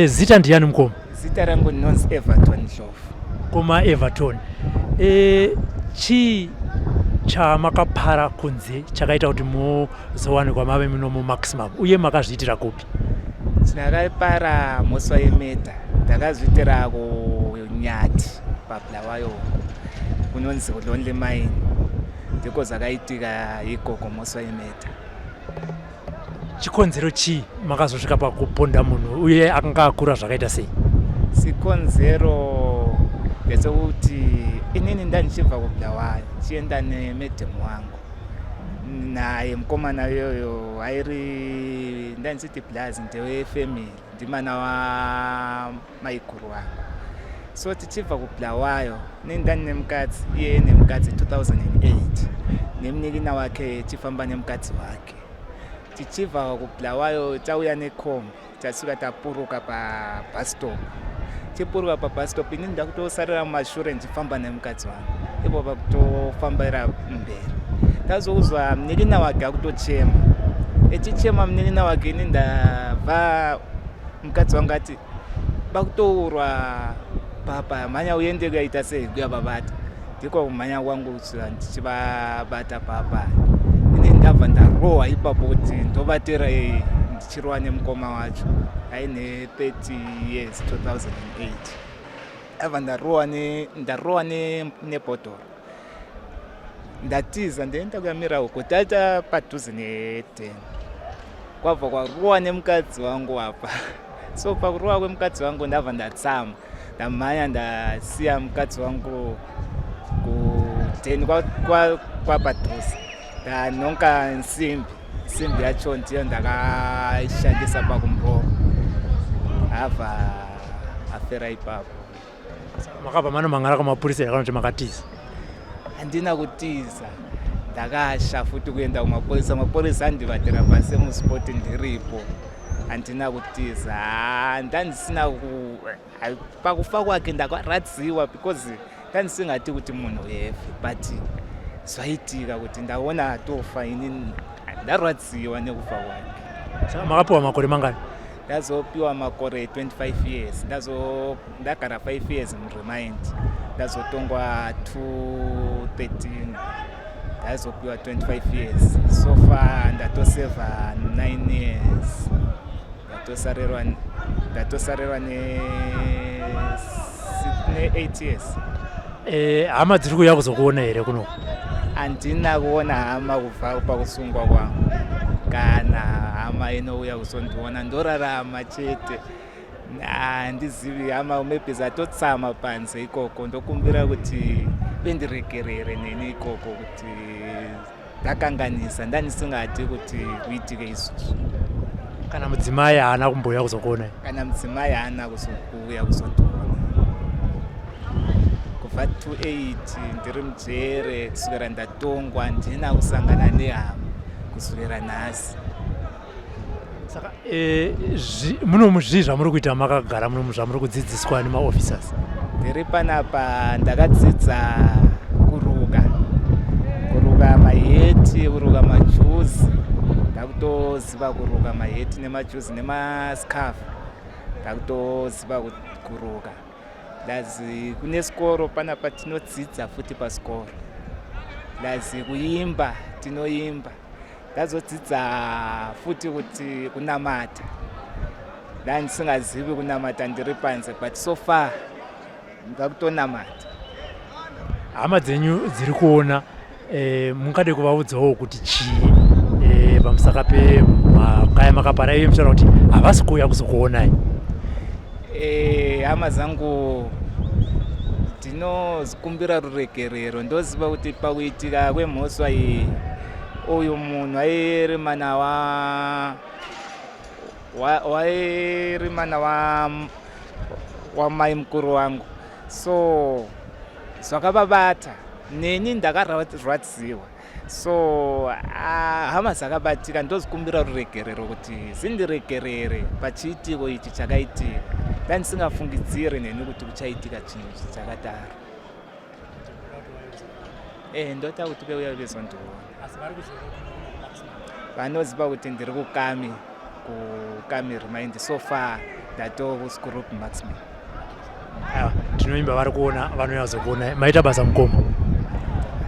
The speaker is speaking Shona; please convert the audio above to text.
Zita ndiyani mukoma? Zita rangu ndinonzi Everton Ndlovu. Mukoma Everton, chii chamakapara kunze chakaita kuti muzowanikwa mave muno mumaximum, uye makazviitira kupi? Ndakapara mhosva yemurder. Ndakazviitira kuNyathi, paBulawayo, kunonzi kuLonely Mine. Ndiko zvakaitika ikoko, mhosva yemurder. Chikonzero chii makazosvika pakuponda munhu, uye akanga akura zvakaita sei? Chikonzero ndechekuti inini ndandichibva kuBulawayo, chienda nemadam wangu, naye mukomana iyoyo airi, ndandichiti plus ndewefamily, ndimana wamaiguru wangu. So tichibva kuBulawayo, inini ndani nemukadzi, iye nemukadzi 2008, nemunin'ina wake, chifamba nemukadzi wake. Tichibva kuBulawayo, tauya nekombi, tasvika tapuruka pabus stop. Tipuruka pabus stop, inini ndakutosarira mumashure ndichifamba nemukadzi wangu, ivo vakutofambira mberi. Tazouzwa munin'ina wake akutochema, echichema munin'ina wake. Ini ndabva, mukadzi wangu ati bakutourwa papa, mhanya uende kuyaita sei, kuyavabata. Ndiko kumhanya kwangu ndichivabata papa. Ini ndabva ndarohwa ipapo kuti ndobatira ndichirova nemukoma wacho aine 30 years, 2008. Abva ndarohwa nebhodhoro, ndatiza, ndaenda kuyamira uko, taita padhuze nedam, kwabva kwarohwa nemukadzi wangu apa. So pakurohwa kwemukadzi wangu, ndabva ndatsama, ndamhanya, ndasiya mukadzi wangu kudheni kwapadhuze. Ndanonka nsimbi, simbi yacho ndiyo ndakashandisa pakumurova, abva afera ipapo. Makabva manomhan'ara kumapurisa here kana kuti makatiza? Handina kutiza, ndakasha futi kuenda kumapurisa. Mapurisa andibatira pasi muspot ndiripo. Handina kutiza. Ndandisina pakufa kwake ndakaradziwa because ndandisingati kuti munhu efe, but zvaitika kuti ndaona atofa, ini ndarwadziwa nekufa kwake. Saka makapiwa makore mangani? Ndazopiwa makore 25 years. Ndagara 5 years muremand, ndazotongwa 213, ndazopiwa 25 years. So far ndatoseva 9 years, ndatosarirwa ne 8 years. Hama dziri kuuya kuzokuona here kuno? Handina kuona hama kubva pakusungwa kwangu, kana hama inouya kuzondiona. Ndorarama chete, handizivi hama, maybe zatotsama panze ikoko. Ndokumbira kuti vendiregerere neni ikoko kuti ndakanganisa, ndandisingadi kuti kuitike izvozvo. Kana mudzimai haana kumbouya kuzokuona? Kana mudzimai haana kuuya kuzondiona kubva 28 ndiri mujere. Kuswera ndatongwa, handina kusangana nehama kuswera nhasi. Saka muno zvii zvamuri kuita makagara muno, zvamuri kudzidziswa nemaofficers? Ndiri panapa, ndakadzidza kuruka, kuruka maheti, kuruka majuzi. Ndakutoziva kuruka maheti nemajuzi nemascarf, ndakutoziva kuruka. Ndazi kune sikoro panapa, tinodzidza futi pasikoro. Ndazi kuimba, tinoimba. Ndazodzidza futi kuti kunamata, ndandisingazivi kunamata ndiri panze, but so far ndakutonamata. Hama dzenyu dziri kuona, mungade kuvaudzawo kuti chii pamusaka pemhaka yamakapara, iye muchitaura kuti havasi kuuya kuzokuonai? Hama dzangu, ndinokumbira ruregerero. Ndoziva kuti pakuitika kwemhosva iyi, uyu munhu airimana wairimana wamai mukuru wangu, so zvakavabata, neni ndakarwadziwa. So hama dzakabatika, ndozikumbira ruregerero kuti zindiregerere pachiitiko ichi chakaitika. Ndandisingafungidziri neni kuti kuchaitika chinhu chakadaro. Ndota kuti veuya vezondiona. Vanoziva kuti ndiri kuKhami, kuKhami remand. So far Ndatoo kuschool of marksman. Aiwa, tinoimba vari kuona vanouya kuzokuonai. Maita basa mukoma.